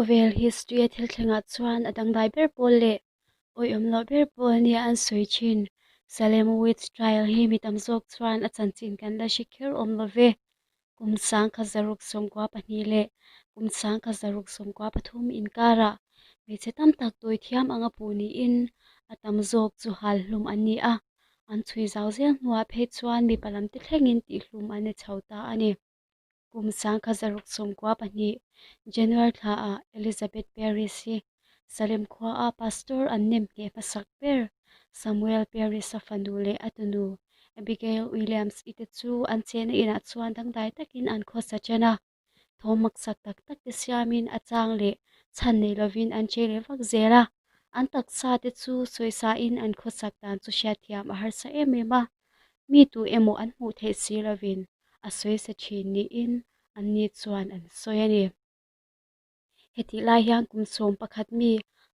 Khawvel history a thil thlengah chuan a dangdai ber pawl leh awihawm loh ber pawl nia an sawi thin. Salem Witch Trial hi mi tam zawk chuan a chanchin kan la hre kher awm lo ve. Kum 1692 leh kum 1693 inkarah hmeichhe tam tak tawi thiam anga puh niin a tam zawk chu hal hlum an ni a, an chhui zau zel hnuah phei chuan mipa lam te thlengin tihhlum an ni chho ta a ni. Kum 1692 January thlaah Elizabeth Parris hi Salem khuaa pastor an nem hneh hmasak ber Samuel Parris-a fanu leh a tunu Abigail Williams-i te chu an chenna inah chuan dangdai takin an khawsa ṭan a. Thawm maksak tak tak te siamin a chang leh chhan nei lovin an che leh vak zel a. An taksa te chu sawisain an khawsak dan chu hriatthiam a harsa em em a. Mi tu emaw an hmuh theih si lovin a sawisa thin niin anni chuan an sawi a ni. Hetih lai hian kum 11 mi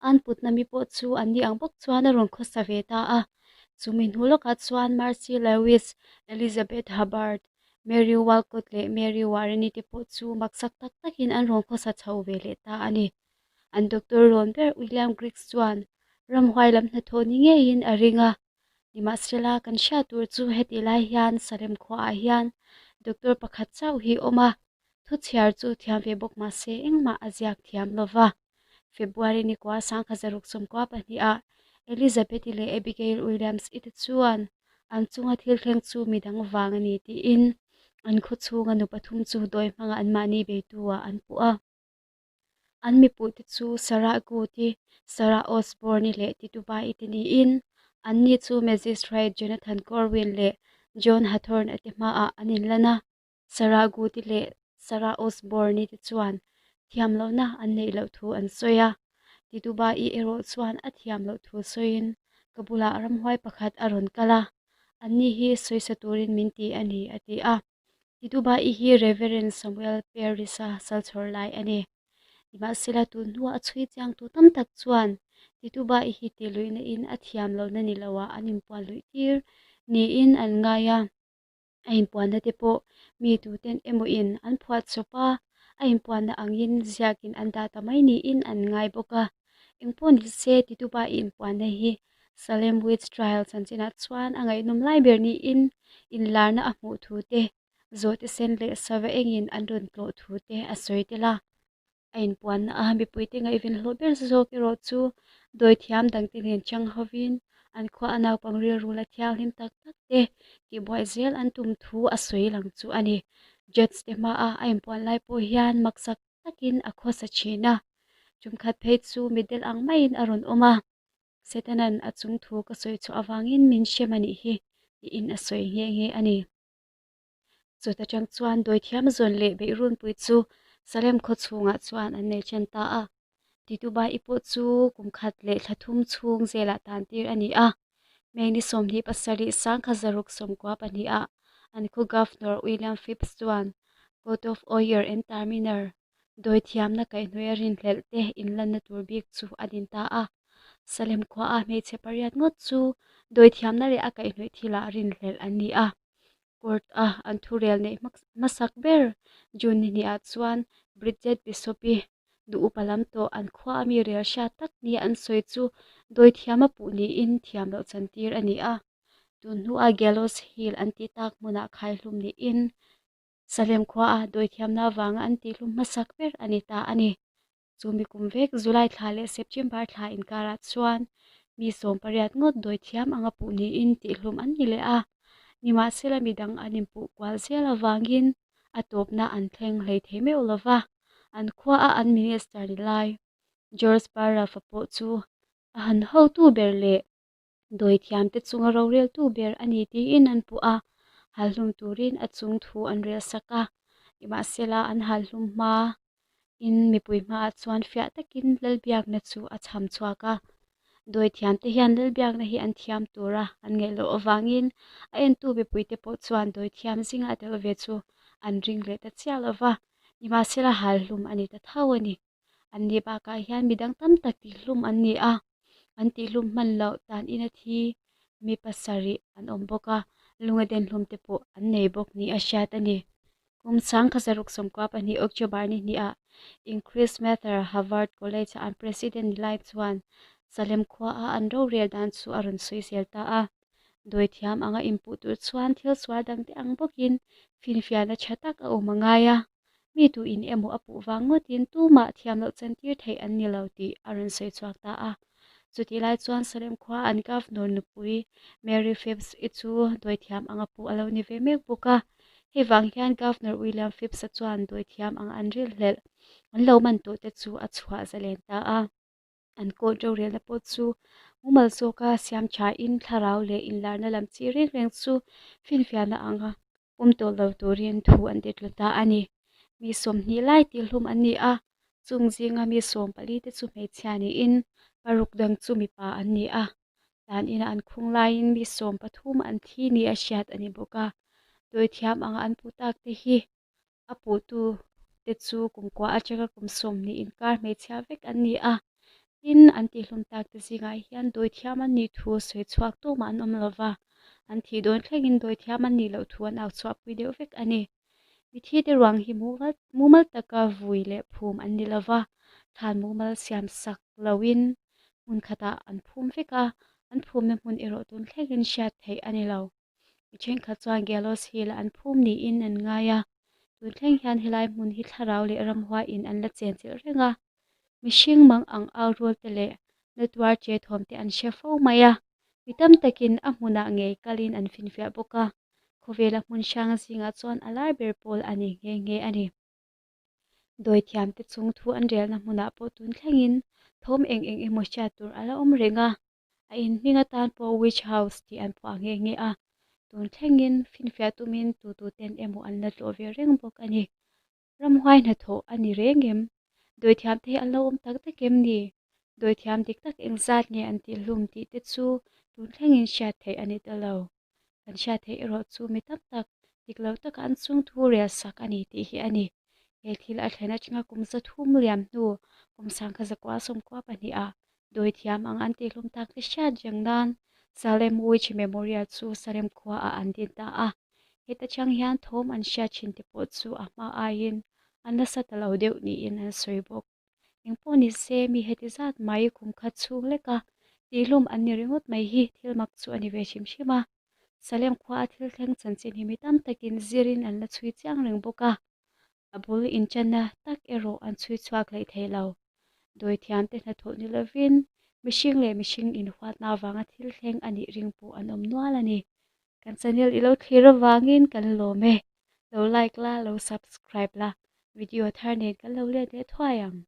an putna mi pawh chu anni ang bawk chuan a rawn khawsa ve ta a. Chumi hnu lawkah chuan Marcy Lewis, Elizabeth Hubbard, Mary Walcott leh Mary Warren-i te pawh chu maksak tak takin an rawn khawsa chho ve leh ta a ni. An doctor rawn ber William Griggs chuan ramhuai lam hnathawh ni ngeiin a ring a. Nimahsela, kan hriat tur chu heti lai hian Salem khuaah hian doctor pakhat chauh hi awm a, thu chhiar chu thiam ve bawk mah se engmah a ziak thiam lo va. February ni kua 1692 ah Elizabeth-i leh Abigail Williams-i te chuan an chunga thil thleng chu midang vang a ni tiin an khaw chhunga nu pathum chu dawi hmanga anmahni beitu-ah an puh a. An mipuite chu Sarah Good-i, Sarah Osborne-i leh Tituba-i te niin, anni chu Magistrate Jonathan Corwin leh John Hathorne-a te hmaah an inlan a. Sarah Good-i leh Sarah Osborne-i te chuan thiam lohna an neih loh thu an sawi a. Tituba-i erawh chuan a thiam loh thu sawiin, Ka bulah ramhuai pakhat a rawn kal a, anni hi sawisa turin min ti a ni, a ti a. Tituba-i hi Reverend Samuel Parris-a salchhawr lai a ni. Nimahsela, tun hnuah a chhui chiangtu tam tak chuan Tituba-i hi tihluihna in a thiam lohna ni loah an inpuan luih tir niin an ngai a. A inpuanna te pawh mi tuten emaw in an phuah chawp a, a inpuanna angin ziakin an dah ta mai niin an ngai bawk a. Engpawh ni se, Tituba-i inpuanna hi Salem Witch Trial chanchinah chuan a ngaihnawm lai ber niin inlarna a hmuh thu te, zawhte sen leh sava engin an rawn tlawh thu te a sawi tel a. A inpuanna a mipuite ngaihven hlawh ber zawk erawh chu dawithiam dangte nen chang hovin an khua a naupang rilru la thianghlim tak tak te tihbuai zel an tum thu a sawi lang chu a ni. Judge te hmaa a inpuan lai pawh hian maksak takin a khawsa thin a, tumkhat phei chu mitdel ang maiin a rawn awm a. Setanan a chung thu ka sawi chhuah avangin min hrem a nih hi, tiin a sawi nghe nghe a ni. Chuta tang chuan dawithiam zawn leh beih runpui chu Salem khaw chhungah chuan an nei then ta a. Tituba-i pawh chu kum khat leh thla thum chhung zelah tan tir a ni a. May ni 27 1692 ah an khaw Governor William Phips chuan Court of Oyer and Terminer dawithiamna kaihhnawih a rinhlelh te inlanna tur bik chu a din ta a. Salem khuaa hmeichhe pariat ngawt chu dawithiamna leh a kaihhnawih thilah rinhlelh an ni a. Court a an thurel neih hmasak ber June ni hnih ah chuan Bridget Bishop-i duh upa lam tawh an khua a mi rel hriat tak nia an sawi chu dawithiam a puh niin thiam loh chantir a ni a. Tun hnua Gallows Hill an tih tak hmunah khaihlum niin Salem khuaa dawithiamna avanga an tihhlum hmasak ber a ni ta a ni. Chumi kum vek July thla leh September thla inkarah chuan mi 18 ngawt dawithiam anga puh niin tihhlum an ni leh a. Nimahsela midang an inpuh kual zel avangin a tawpna an thleng hlei thei meuh lo va, an khuaa an minister ni lai George Barraf-a pawh chu a han hotu ber leh Dawithiamte chunga roreltu ber a ni tiin an puh a, halhlum turin a chung thu an rel sak a. Nimahsela, an halhlum hma in mipui hmaah chuan fiah takin Lalbiakna chu a chham chhuak a. Dawithiamte hian Lalbiakna hi an thiam tura an ngaih loh avangin a entu mipuite pawh chuan dawithiam zinga tel ve chu an ring leh ta chiah lo va, nimahsela halhlum a ni ta tho a ni. An ni bakah hian midang tam tak tihhlum an ni a, an tihhlum hman loh dan ina thi mi pasarih an awm bawk a, lunga denhlum te pawh an nei bawk ni a hriat a ni. Kum 1992 October ni hnih-ah Increase Mather Harvard College-a an president ni lai chuan Salem khuaa an rorel dan chu a rawn sawi zel ta a. Dawithiam anga inpuh tur chuan thil sual dangte ang bawkin finfiahna tha tak a awm a ngai a. Mi tuin emaw a puh vang ngawtin tumah thiam loh chantir theih an ni lo tih a rawn sawi chhuak ta a. Chutih lai chuan Salem khua an Governor nupui Mary Phipps i chu dawithiam anga puh a lo ni ve mek bawk a. Hei vang hian Governor William Phipps-a chuan dawithiam anga an rilhlelh an lo man tawhte chu a chhuah zalen ta a. An court rorelna pawh chu mumal zawka siam thain thlarau leh inlarna lam chi reng reng chu finfiahna anga pawm tawh lo turin thu an ti tlu ta a ni. Mi 20 lai tihhlum an ni a, chung zinga mi 14 te chu hmeichhia niin paruk dang chu mipa an ni a. Dan ina an khung laiin mi 13 an thi ni a hriat a ni bawk a. Dawithiam anga an puh tak te hi a puhtu te chu kum kua atanga kum 20 inkar hmeichhia vek an ni a. Tin, an tihhlum tak te zingah hian dawithiam an nih thu sawi chhuak tumah an awm lova, an thih dawn thlengin dawithiam an nih loh thu an au chhuahpui deuh vek a ni. Mithi te ruang hi mumal taka vui leh phum an ni lova, thlan mumal siam sak loin hmun khatah an phum vek a, an phumna hmun erawh tun thlengin hriat theih a ni lo. Mi thenkhat chuan Gallows Hill-a an phum niin an ngai a, tun thleng hian helai hmun hi thlarau leh ramhuaiin an la chenchilh reng a. Mihring mang ang au rual te leh na tuar che thawm te an hre fo mai a, mi tam takin a hmunah ngei kalin an finfiah bawk a, khawvela hmun hrang zingah chuan a lar ber pawl a ni nghe nghe a ni. Dawithiam te chung thu an relna hmunah pawh tun thlengin thawm eng eng emaw hriat tur a la awm reng a, a in hming atan pawh Witch House tih an phuah nghe nghe a, tun thlengin finfiah tumin tutu ten emaw an la tlawh ve reng bawk a ni. Ramhuai hnathawh a ni reng em? Dawithiam te hi an lo awm tak tak em ni? Dawithiam dik tak engzat nge an tihhlum tih te chu tun thlengin hriat theih a ni ta lo. Kan hriat theih erawh chu mi tam tak dik lo taka an chung thu rel sak a ni tih hi a ni. He thil a thlen atanga kum 300 liam hnu kum 1992 ah dawithiam ang an tihhlum tak te hriat reng nan Salem Witch Memorial chu Salem khuaah an din ta a. Heta chang hian thawm an hriat thin te pawh chu a hma aiin an nasa ta lo deuh niin an sawi bawk. Engpawh ni se mi heti zat mai kum khat chhung leka tihhlum an ni ringawt mai hi thil mak chu a ni ve hrim hrim a. Salem khua a thil thleng chanchin hi mi tam takin zirin an la chhui chiang reng bawk a. A bul inchanna tak erawh an chhui chhuak hleih thei lo. Dawithiam te hnathawh ni lovin mihring leh mihring inhuatna avanga thil thleng a nih ring pawh an awm nual a ni. Kan channel i lo thlir avangin kan lawm e. Lo like la, lo subscribe la, video thar nen kan lo let leh thuai ang.